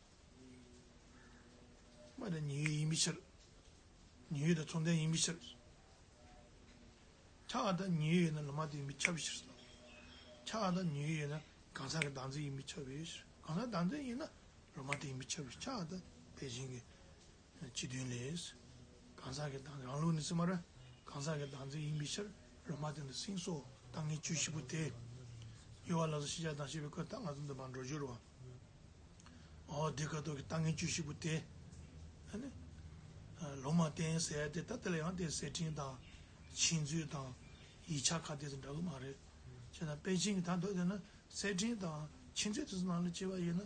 མ་དང་ཉེ་བའི་ཡིན་པའི་ཕྱིར། ཉེ་བའི་དང་མཚུངས་ལྡན་ཡིན་པའི་ཕྱིར། ཆགས་པ་དང་ཉེ་བའི་ཡོད་ན་ལུང་མ་བསྟན་ཡིན་པས་ཁྱབ་པའི་ཕྱིར། ཆགས་པ་དང་ཉེ་བའི་ཡོད་ན་གང་ཟག་གི་བདག་འཛིན་ཡིན་པས་ཁྱབ་པའི་ཕྱིར། གང་ཟག་བདག་འཛིན་ཡིན་ན་ལུང་མ་བསྟན་ཡིན་པས་ཁྱབ་པའི་ཕྱིར། ཆགས་པ་དང་དེ་བཞིན་གྱི་སྤྱི་དོན་ལས། གང་ཟག་གི་བདག་རང་ལུགས་ནི་ཟེར་མ་རེད། གང་ཟག་གི་བདག་འཛིན་ཡིན་པའི་ཕྱིར་ལུང་མ་བསྟན་དུ་སེམས་སོ། ལྟ་ངན་བཅུ་བཞི་པོ་དེ། གཡོ་བ་ལ་སོགས་ཤེས་བྱ་དང་ཤེས་པའི་སྐུ་ད་ང་ཚོ་འདི་མར་འགྲོ་རྒྱུ་རེད་བ། འོ་དེ་ཁ་ཐོག་གི་ལྟ་ངན་བཅུ་བཞི་པོ་དེ། ཨ་ནི། ལུང་མ་བསྟན་ཟེར་ཡ་དེ་ད་དེ་ལ་ཡང་དེ་གསེར་ཕྲེང་དང་། མཁྱེན་བརྩེ་དང་། ཡིག་ཆ་ཁ་དེ་ཚོ་འདྲ་གི་མ་རེད། བྱས་ན་དཔེ་ཅན་གྱི་ད་མདོ་དེ་ན་གསེར་ཕྲེང་དང་། མཁྱེན་བརྩེ་དེ་ཚོ་ནང་ལ་བྱས་པ་ཡིན་ན།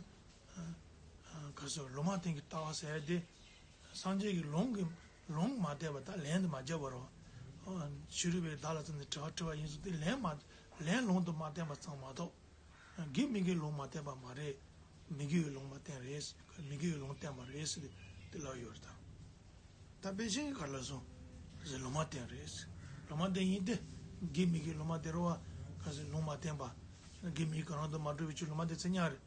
ག་ཟེར་ལུང་མ་བསྟན་གྱི་ལྟ་བ་ཟེར་ཡ་དེ། སངས་རྒྱས་ཀྱི་ལུང་གི་ལུང་མ་བསྟན་པ་ད་ལན་དུ་མ་བརྒྱབ་པ་རོ། ཕྱི་རོལ་པས་བདག་ལ་བརྩམས་ནས་དྲི་བ་དྲི་བ་ཡིན་ཟེར་དེ་ལན་མ། ལན་ལུང་དུ་མ་བསྟན་པ་ཙམ་མ་གཏོགས། དགེ་མི་དགེའི་ལུང་མ་བསྟན་པ་མ་རེད། མི་དགེ་བའི་ལུང་མ་བསྟན་རེད། མི་དགེ་བའི་ལུང་བསྟན་པ་རེད་ཟེར་ཏེ་ལབ་ཡོད་རེད་ད། ད་དཔེ་ཅན་གྱི་ག་རེ་ལབ་སོང་ཟེར་ལུང་མ་བསྟན་རེད། ལུང་མ་བསྟན་ཡིན་ཏེ། དགེ་མི་དགེའི་ལུང་མ་བསྟན་རེད་བ། ག་ཟེར་ལུང་མ་བསྟན་པ། དགེ་མི་དགེ་གང་རུང་དུ་མ་གྲུབ་པའི་ཆོས་ལུང་མ་བསྟན་ཚེ་ཉག་རེད།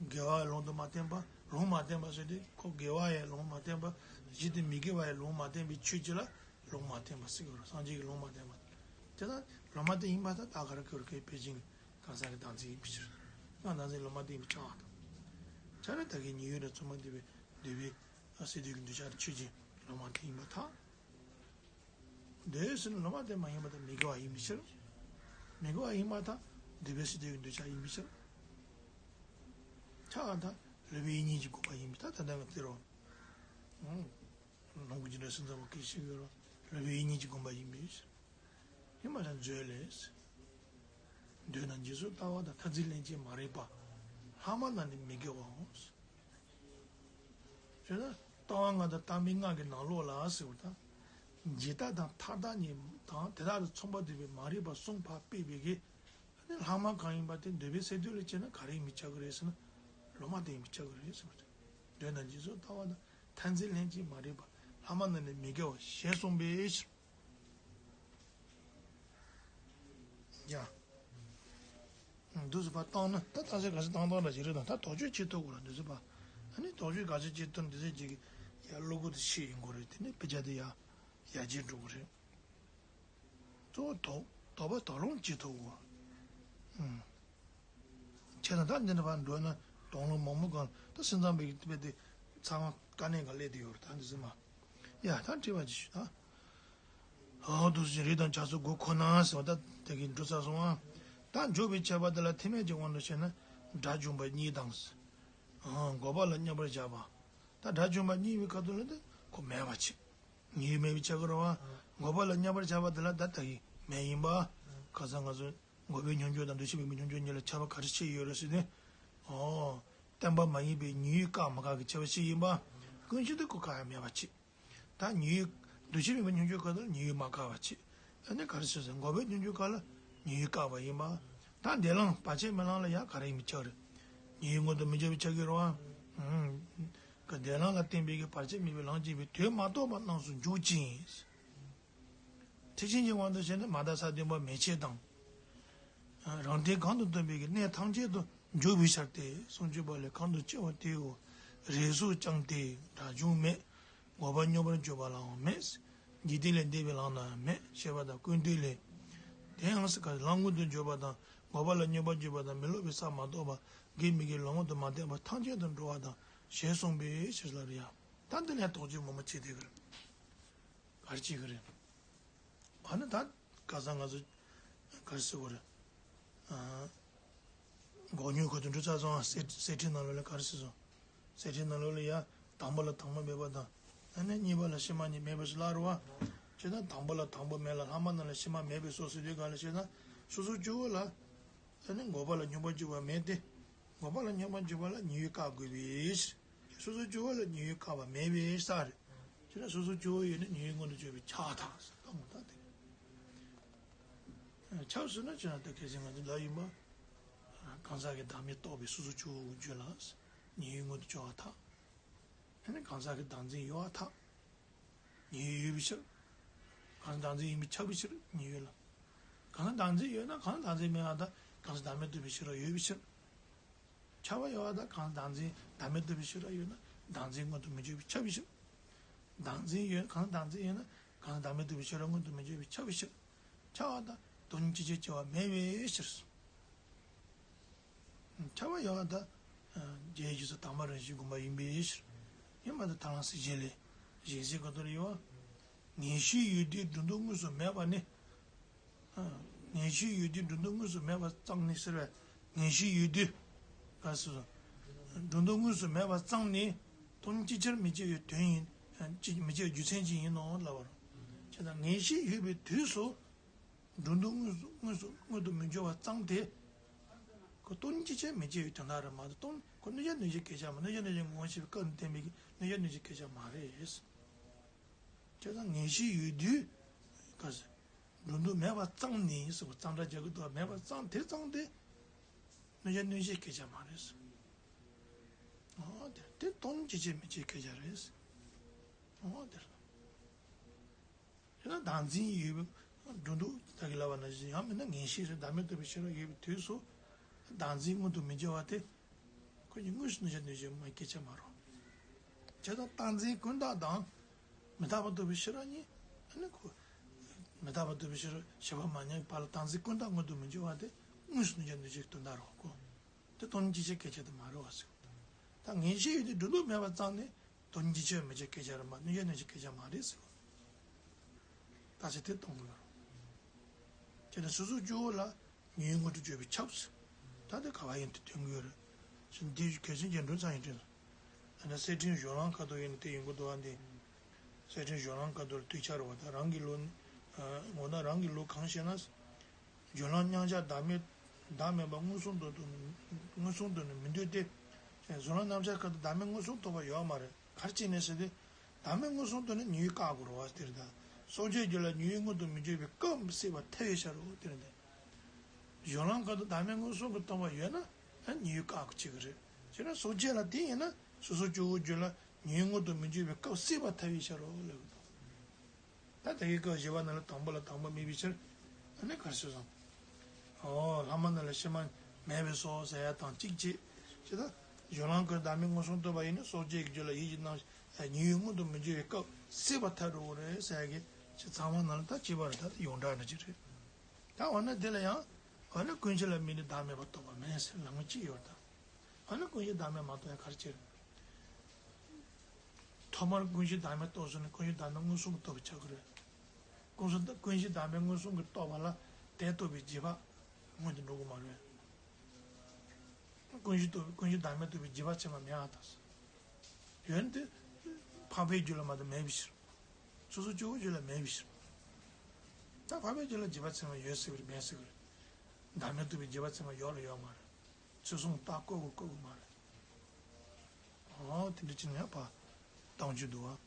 དགེ་བའི་ལུང་དུ་མ་བསྟན་པ། ལུང་མ་བསྟན་པ་ཟེར་ཏེ་ཁོ་དགེ་བ་ཡི་ལུང་མ་བསྟན་པ། གཞི་དེ་མི་དགེ་བ་ཡི་ལུང་མ་བསྟན་པའི་ཆོས་ཅིག་ལ་ལུང་མ་བསྟན་པ་ཟེར་གྱི་རེད། སངས་རྒྱས་ཀྱི་ལུང་མ་བསྟན་པ། དེ་ལ་ལུང་མ་བསྟན་ཡིན་པར་ཐལ། ད་ག་རེ་གོ་རེད། དཔེ་ཅན་གྱི་གང་ཟག་གི་བདག་འཛིན་ཡིན་པའི་ཕྱིར། གང་བདག་འཛིན་ལུང་མ་བསྟན་པའི་ཆགས་པ་དང་། ཆ་ནས་ད་གིན་ཉེ་བའི་དང་མཚུངས་པར་ལྡན་པའི་འདོད་པའི་ཟད་དུ་ཡོད་ཀྱི་འདོད་ཆགས་ཀྱི་ཆོས་ཅན་ལུང་མ་བསྟན་ཡིན་པར་ཐལ། འདོད་ཟེར་ན་ལུང་མ་བསྟན་པ་ཡིན་པར་ཐལ། མི་དགེ་བ་ཡིན་པའི་ཕྱིར། མི་དགེ་བ་ཡིན་པར་ཐལ། འདོད་པའི་སྲིད་དེ་གི་འདོད་ཆགས་ཡིན་པའི་ཕྱིར། ཆགས་པ་དང་ལོག་པའི་ཡིད་གཉིས་ཀྱི་སྒོམ་པ་ཡིན་པའི་ཐ་ད་ལྟ་ང་བརྩི་རོགས། ལོངས་སྐུ་ཅི་འདྲ་སེམས་ཙམ་པ་སྐད་ཤེས་དགོས་རོགས། ལོག་པའི་ཡིད་གཉིས་ཀྱི་སྒོམ་པ་ཡིན་པའི་ཕྱིར། ཡིན་པ་ལ་མཛོད་ལས། འདོད་ན་འཇིག་ཚོགས་ལྟ་བ་དང་། མཐར་འཛིན་ལྷན་སྐྱེས་མ་རིག་པ། ལྷག་མ་རྣམས་ནི་མི་དགེ་བའོ། བྱས་ན་ལྟ་བ་ལྔ་དང་བརྟགས་པའི་སྔགས་ཀྱི་ནང་ལོགས་ལ་ཟེར་བ་དང་། འཇིག་ལྟ་དང་མཐའ་དག་གཉིས་དང་དེ་དག་ལ་མཚུངས་པར་འདོད་པའི་མ་རིག་པ་གསུམ་ཕར་སྤེལ་བའི་གི། ཨ་ནི་ལྷག་མ་གང་ཡིན་པ་དེ་འདོད་པའི་སེམས་རྟོག་ལ་སྐྱེས་ན་ག་རེ་ཡིན་པའི་ཆགས་ཀྱི་རེད་ཟེར་ན། ལོག་པ་དེ་ཡིན་པའི་ཆགས་ཀྱི་རེད་ཟེར་བ་དེ། འདོད་ན་འཇིག་ཚོགས་ལྟ་བ་དང་། མཐར་འཛིན་ལྷན་སྐྱེས་མ་རིག་པ། ལྷག་མ་རྣམས་ནི་མི་དགེ་བ་ཞེས་གསུངས་པའི་ཕྱིར། ཡ། འདུག་སེ་ཕར་བཏང་ན་ད་ད་ཆ་ག་ཚོད་བཏང་བཏང་འདྲ་ཞིག་རེད་དང་། ད་དོགས་གཅོད་བྱེད་ཐུབ་དགོས་ར། འདུག་སེ་ཕར། ཨ་ནི་དོགས་གཅོད་ག་ཚོད་བྱེད་ཐུབ་འདུག་སེ་ཅིག་ཡར་བློ་ཁོག་དེ་ཤེས་ཡིན་དགོས་རེད། དེ་ནས་དཔེ་ཆ་དེ་ཡར་ཡར་རྒྱས་འགྲོ་གི་རེད། གཙོ་བོ་དོགས་དོགས་པ་དོགས་སློང་བྱེད་ཐུབ་དགོས། ཨུམ། ཁྱེད་རང་ད་འདི་འདྲ་ཕར་འགྲོ་ན་དོགས་སློང་མང་པོ་གང་ད་སེམས་ཙམ་པའི་དཔེ་དེ་ཚང་མ་དཀའ་གནད་ག་སླེབས་བསྡད་ཡོད་རེད། ད་འདི་སེམས་མ། ཡ་ད་དྲི་བ་ཅིག་ཞུ་ད། ཨོ་འདུག་སེ་རིགས་དང་བྱ་ཚོགས་དགུ་ཁོ་ན་ཟེར་བ་ད་དེ་གི་འགྲོ་ཚར་སོང་ཨ། ད་འཇུག་པའི་ཆད་པ་དེ་ལ་ཐེག་དམན་གྱི་དབང་དུ་བྱས་ན་དགྲ་བཅོམ་པ་གཉིས་དང་། ཨ་འགོག་པ་ལ་མཉམ་པར་བཞག་པ། ད་དགྲ་བཅོམ་པ་གཉིས་པའི་ཁ་ཐུག་ལ་ད་ཁོ་མེད་པ་བྱེད། ཉེ་བའི་མེད་པའི་ཆ་གི་རེད་བ། འགོག་པ་ལ་མཉམ་པར་བཞག་པ་དེ་ལ་ད་ལྟ་གི་མེད་ཡིན་པ། ཁ་སང་ང་ཚོ་འགོག་པའི་སྙོམས་འཇུག་དང་འདུ་ཤེས་མེད་པའི་སྙོམས་འཇུག་གཉིས་ལ་ཁྱད་པར་ག་རེ་ཕྱེ་ཡོད་རེད་ཟེར་ན། ཨོ། བརྟན་པ་མ་ཡིན་པའི་ཉེ་བའི་བཀག་མ་བཀག་གི་ཁྱད་པར་ཕྱེ་ཡིན་པ། ཀུན་གཞི་དེ་ཁོ་བཀག་ཡ་མེད་པ་བྱེད། ད་ཉེ་བའི་འདུ་ཤེས་མེད་པའི་སྙོམས་འཇུག་ག་ལ་ཉེ་བའི་མ་བཀག་པ་བྱེད། ཨ་ནི་ག་རེ་ཟེར་ཟེར་འགོག་པའི་སྙོམས་འཇུག་ག་ལ་ཉེ་བའི་བཀག་པ་ཡིན་པ། ད་འདས་ལམ་བར་ཆད་མེད་ལམ་ལ་ཡ་ག་རེ་ཡིན་པའི་ཆ་རེད། ཉེ་བའི་མངོན་དུ་མི་འགྱུར་བའི་ཆ་གི་རེད་བ། ག་འདས་ལམ་ལ་བརྟེན་པའི་གི་བར་ཆད་མེད་པའི་ལམ་སྐྱེས་པའི་དོན་མ་རྟོགས་པ་རྣམས་སུ་འཇུག་ཅིང་། ཐེག་ཆེན་གྱི་དབང་དུ་བྱས་ན་མ་དག་ས་བདུན་པ་མེད་ཕྱིར་དང་། རང་སྟེང་གང་དུ་སྟོན་པའི་གི་གནས་ཐམས་ཅད་དུ་འཇུག་པའི་ཕྱིར་ཏེ། སུམ་ཅུ་པ་ལས་གང་དུ་སྐྱེ་བ་དེའོ། རེས་སུ་ཀྱང་སྟེ་དགྲ་བཅོམ་མེད། འགོག་པ་སྙོམས་པར་འཇུག་པ་ལའང་མེད། འཇིག་རྟེན་ལས་འདས་པའི་ལམ་ན་མེད། ཞེས་པ་དང་ཀུན་བཏུས་ལས། དེ་ཡང་སུ་ག་ལམ་མངོན་དུ་གྱུར་པ་དང་འགོག་པ་ལ་སྙོམས་པར་འཇུག་པ་དང་མི་སློབ་པའི་ས་མ་གཏོགས་པ་དགེ་མི་དགེ་ལམ་མངོན་དུ་མ་བསྟན་པ་ཐམས་ཅད་དུ་འགྲོ་བ་དང་ཞེས་གསུངས་པའི་ཕྱིར་ལ་རེད་ཡ། ད་འདི་ལས་དོགས་གཅོད་མང་པོ་བྱེད་བསྡད་ཀྱི་རེད། ག་རེ་བྱེད་ཀྱི་རེད། ཨ་ནི་ད་ཁ་སང་ང་ཚོ་ག་རེ་ཟེར་དགོས་རེད། ཨ། འགོག་སྙོམས་ཁུལ་དུ་འགྲོ་ཚར་སོང་། གསེར་གསེར་ཁྲིའི་ནང་ལོགས་ལ་ག་རེ་ཟེར་སོང་། གསེར་ཁྲིའི་ནང་ལོགས་ལ་ཡ་དང་པོ་ལ་དྭངས་མ་མེད་པ་དང་། ཨ་ནི་གཉིས་པ་ལ་གཤེར་མ་གཉིས་མེད་པ་ཞིག་ལབ་རེད་བ། བྱས་ཙང་དང་པོ་ལ་དྭངས་པ་མེད་ལ་ལྷག་མ་རྣམས་ལ་གཤེར་མ་མེད་པས་སོ་ཟེར་དུས་ག་ལ་བྱས་ན་སོ་སོ་སྐྱེ་བོ་ལ། ཨ་ནི་འགོག་པ་ལ་སྙོམས་པར་འཇུག་པ་མེད་དེ། འགོག་པ་ལ་སྙོམས་པར་འཇུག་པ་ལ་ཉེ་བའི་བཀག་དགོས་པའི་ཕྱིར། སོ་སོ་སྐྱེ་བོ་ལ་ཉེ་བའི་བཀག་པ་མེད་པའི་ས་རེད། བྱས་ན་སོ་སོ་སྐྱེ་བོ་ཡོད་ན་ཉེ་བའི་མངོན་དུ་གྱུར་པའི་ཆགས་ཐག་ཟེར་ད་མོ་ད་དེ། ཆགས་ཟེར་ན་བྱས་ན་ད་གལ་སྲིད་ང་ཚོ་ལ་ཡིན་པ། གང་ཟག་གི་བདག་མེད་རྟོགས་པའི་སོ་སོ་སྐྱེ་བོ་ཀུན་སྤྱོད་ལ་ཉེ་བའི་མངོན་དུ་གྱུར་བ་ཐག་ཨ་ནི་གང་ཟག་གི་བདག་འཛིན་ཡོད་པ་ཐག་ཉེ་བའི་ཡོད་པའི་ཕྱིར། གང་ཟག་བདག་འཛིན་ཡིན་པས་ཁྱབ་པའི་ཕྱིར་ཉེ་བའི་ལ། གང་ཟག་བདག་འཛིན་ཡོད་ན་གང་ཟག་བདག་འཛིན་མེད་པ་དང་གང་ཟག་བདག་མེད་རྟོགས་པའི་ཕྱིར་རོ་ཡོད་པའི་ཕྱིར། ཁྱབ་པ་ཡོད་པ་དང་གང་ཟག་བདག་འཛིན་བདག་མེད་རྟོགས་པའི་ཕྱིར་རོ་ཡོད་ན་བདག་འཛིན་མངོན་དུ་མི་འགྱུར་བའི་ཁྱབ་པའི་ཕྱིར། བདག་འཛིན་ཡོད་གང་ཟག་བདག་འཛིན་ཡོད་ན་གང་ཟག་བདག་མེད་རྟོགས་པའི་ཕྱིར་རོ་མངོན་དུ་མི་འགྱུར་བའི་ཁྱབ་པའི་ཕྱིར། ཁྱབ་པ་དང་དོན་གཉིས་ཀྱི་ཕྱིར་སྐྱེ་བ་མེད་པའི་ཕྱིར། ཁྱབ་པ་ཡོད་པ་དང་། རྒྱལ་བའི་རྗེས་སུ་དམ་པ་རང་བཞིན་སྒོམ་པ་ཡིན་པའི་ཕྱིར། ཡིན་པ་དང་ཐར་ལམ་སྲིད་ཞི་ལས། ཞིང་སྲིད་གོ་ཏོར་ཡོད་པ། ངེས་ཤེས་ཡོད་དུས་སྒྲོ་འདོགས་དངོས་སུ་མེད་པ་ནི། ངེས་ཤེས་ཡོད་དུས་སྒྲོ་འདོགས་དངོས་སུ་མེད་པ་ཙམ་ནི་ཟེར་བས་ངེས་ཤེས་ཡོད་དུས། ག་ཟེར། སྒྲོ་འདོགས་དངོས་སུ་མེད་པ་ཙམ་ནི། དོན་ཅིའི་ཕྱིར་མི་སྐྱེ་བའི་དོན་ཡིན། ཅི་མི་སྐྱེ་བའི་རྒྱུ་མཚན་ཅིག་ཡིན་ནོ་ལབ་པ་རེད། བྱས་ཙང་ངེས་ཤེས་ཡོད་པའི་དུས་སུ། སྒྲོ་འདོགས་དངོས་སུ་དངོས་སུ་མངོན་དུ་མི་འགྱུར་བ་ཙམ་དེ། ཁོ་དོན་ཅིའི་ཕྱིར་མི་སྐྱེ་བའི་དོན་དག་རེད་མ་གཏོགས་དོན་ཁོ་གནོད་བྱ་གནོད་བྱེད་སྐད་ཆ་མ་གནོད་བྱ་གནོད་བྱེད་ངོ་བོ་ཤེས་པའི་སྐབས་ནས་བསྟན་པའི་གནོད་བྱ་གནོད་བྱེད་སྐད་ཆ་མ་རེད། བྱས་ཙང་ངེས་ཤེས་ཡོད་དུས། ག་ཟེར། སྒྲོ་འདོགས་མེད་པ་ཙམ་ནི་ཟེར་བ་ཙམ་སྒྲ་རྒྱག་གི་འདུག་བ་མེད་པ་ཙམ་དེ་ཙམ་དེ། གནོད་བྱ་གནོད་བྱེད་སྐད་ཆ་མ་རེད། ཨོ་དེ་དེ་དོན་ཅིའི་ཕྱིར་མི་སྐྱེ་སྐད་ཆ་རེད། ཨོ་དེ་རེད། དེ་ན་བདག་འཛིན་ཡོད་པའི་སྒྲོ་འདོགས་ད་གི་ལབ་པ་ནང་བཞིན་ཡང་མིན་ན་ངེས་ཤེས་རེད་བདག་མེད་རྟོགས་པའི་ཕྱིར་རོ་ཡོད་པའི་དུས་སུ། བདག་འཛིན་མངོན་དུ་མི་འགྱུར་བ་དེ། ཁོ་གཉིས་དངོས་སུ་གནོད་བྱ་གནོད་བྱེད་མ་སྐད་ཆ་མ་རོ། བྱས་ཙང་བདག་འཛིན་ཀུན་བརྟགས་དང་། མི་རྟག་པ་རྟོགས་པའི་ཕྱིར་རོ་གཉིས། ཨ་ནི་ཁོ། མི་རྟག་པ་རྟོགས་པའི་ཕྱིར་རོ་ཞེས་པ་མ་ཉམས་པ་ལ་བདག་འཛིན་ཀུན་བརྟགས་མངོན་དུ་མི་འགྱུར་བ་དེ་དངོས་སུ་གནོད་བྱ་གནོད་བྱེད་ཀྱི་དོན་དག་རོ་ཁོ། དེ་དོན་ཅིའི་ཕྱིར་སྐད་ཆ་དེ་མ་རེད་བ་ཟེར། ད་ངེས་ཤེས་ཡོད་དེ་སྒྲོ་འདོགས་མེད་པ་ཙམ་ནི། དོན་ཅིའི་ཕྱིར་མི་སྐྱེ་སྐད་ཆ་རེད་མ་གནོད་བྱ་གནོད་བྱེད་སྐད་ཆ་མ་རེད་ཟེར་བ། ད་ཆ་དེ་གཏོང་དགོས་ལ། དེ་ནས་སོ་སོ་སྐྱེ་བོ་ལ་ ཉེ་བའི་དངོས་གྲུབ་སྤྱོད་པའི་ཆབས། ད་དེ་ག་བ་ཡིན་དེ་ཐོན་གྱི་ཡོད་རེད། ཞེས་འདི་གལ་ཆེན་གྱི་འགྲོ་ཚང་ཡིན་དྲན། ཨ་ནི་གསེར་ཕྲེང་གཞུང་ལམ་ཁ་ཐུག་ཡིན་ནི་དེ་ཡིན་གྱི་འདུག་ཨ། འདི་གསེར་ཕྲེང་གཞུང་ལམ་ཁ་ཐུག་ལ་དུས་ཆར་བ་དང་རང་གི་ལུགས་ནི། ངོ་ན་རང་གི་ལུགས་གང་ཤེ་ན། སྦྱོར་ལམ་མཉམ་གཞག་བདག་མེད། བདག་མེད་པ་མངོན་སུམ་དུ་དུ་མངོན་སུམ་དུ་ནི་མི་འདོད་དེ། གཞུང་ལམ་རྣམ་གཞག་སྐབས་དུ་བདག་མེད་མངོན་སུམ་རྟོགས་པ་ཡོད་མ་རེད། ག་རེ་བྱས་ནས་ཟེར་ཏེ། བདག་མེད་མངོན་སུམ་རྟོགས་ནས་ཉེ་བའི་བཀག་དགོས་རེད་བ་དེ་རེད་ད། སྲོག་གཅོད་རྒྱུད་ལ་ཉེ་བའི་མངོན་དུ་མི་འགྱུར་བའི་སྐབས་སྲེད་པ་ཐལ་བའི་ཕྱིར་རོ་དེ་རེད་ད། གཞུང་ལམ་སྐབས་དུ་བདག་མེད་མངོན་སུམ་གྱི་རྟོགས་པ་ཡོད་ན་ཡང་ཉེ་བའི་བཀག་གི་བྱེད་ཀྱི་རེད། བྱས་ན་སྲོག་གཅོད་ལ་དེ་ཡིན་ན་སོ་སོ་སྐྱེ་བོའི་རྒྱུད་ལ་ཉེ་བའི་མངོན་དུ་མི་འགྱུར་བའི་སྐབས་སྲེད་པ་ཐལ་བའི་ཕྱིར་རོ་ལབ་གི་འདུག་ད་དེ་གའི་སྐབས་བཞི་པ་ནང་ལ་དང་པོ་ལ་དང་པོ་དམིགས་པའི་ཕྱིར། ཨ་ནི་ག་རེ་ཟེར་སོང་། ཨོ་ལྷག་མ་ནང་ལ་ཕྱི་མ་མེད་པས་སོ་ཟེར་ཡ་དང་གཅིག་བྱས། ཅི་ད། གཞུང་ལམ་ཁོའི་བདག་མེད་མངོན་སུམ་རྟོགས་པ་ཡིན་ན་སྲོག་གཅོད་ཀྱི་རྒྱུད་ལ་ཡིད་ཀྱི་རྣམ་ཉེ་བའི་མངོན་དུ་མི་འགྱུར་བའི་སྐབས་སྲེད་པ་ཐལ་འགྲོ་གི་རེད་ཟེར་ཡ་གི་ཅི་ཚང་མ་ནང་ལ་ད་གཅིག་པ་རེད། ད་དེ་ཡོངས་གྲགས་ནང་གཅིག་རེད། ད་འོ་ན་དེ་ལ་ཡང་འོ་ན་ཀུན་གཞི་ལ་དམིགས་ནས་བདག་མེད་པ་རྟོགས་པ་མིན་ཟེར་ལམ་གཅིག་ཡོད་ད། འོ་ན་ཀུན་གཞི་བདག་མེད་མ་རྟོགས་ཡ་ག་རེ་བྱེད་རེད། ཐོག་མར་ཀུན་གཞི་བདག་མེད་རྟོགས་ཟིན་ནས་ཀུན་གཞི་བདག་མེད་མངོན་སུམ་དུ་རྟོགས་པའི་ཆ་གི་རེད། ཀུན་གཞི་ཀུན་གཞི་བདག་མེད་མངོན་སུམ་གྱིས་རྟོགས་པ་ལ་དེ་རྟོགས་པའི་རྗེས་དཔག་སྔོན་དུ་འགྲོ་གི་མ་རེད། ཀུན་གཞི་རྟོགས་ཀུན་གཞི་བདག་མེད་རྟོགས་པའི་རྗེས་དཔག་ཕྱི་མ་མེད་པ་དང་། ཡོད་དེ། འཕགས་པའི་རྒྱུད་ལ་མ་གཏོགས་མེད་པའི་ཕྱིར། སོ་སོ་སྐྱེ་བོའི་རྒྱུད་ལ་མེད་པའི་ཕྱིར། ད་འཕགས་པའི་རྒྱུད་ལ་རྗེས་དཔག་ཕྱི་མ་ཡོད་སྲིད་པ་རེད་མེད་སྲིད་པ་རེད། བདག་མེད་རྟོགས་པའི་རྗེས་དཔག་ཕྱི་མ་ཡོད་ལ་ཡོད་མ་རེད། ཚུལ་གསུམ་རྟགས་བཀོད་དགོས་བཀོད་དགོས་མ་རེད། ཨོ་དེ་འདྲ་བྱས་ན་ཡང་ཕར་གཏོང་རྒྱུ་འདུག་བ།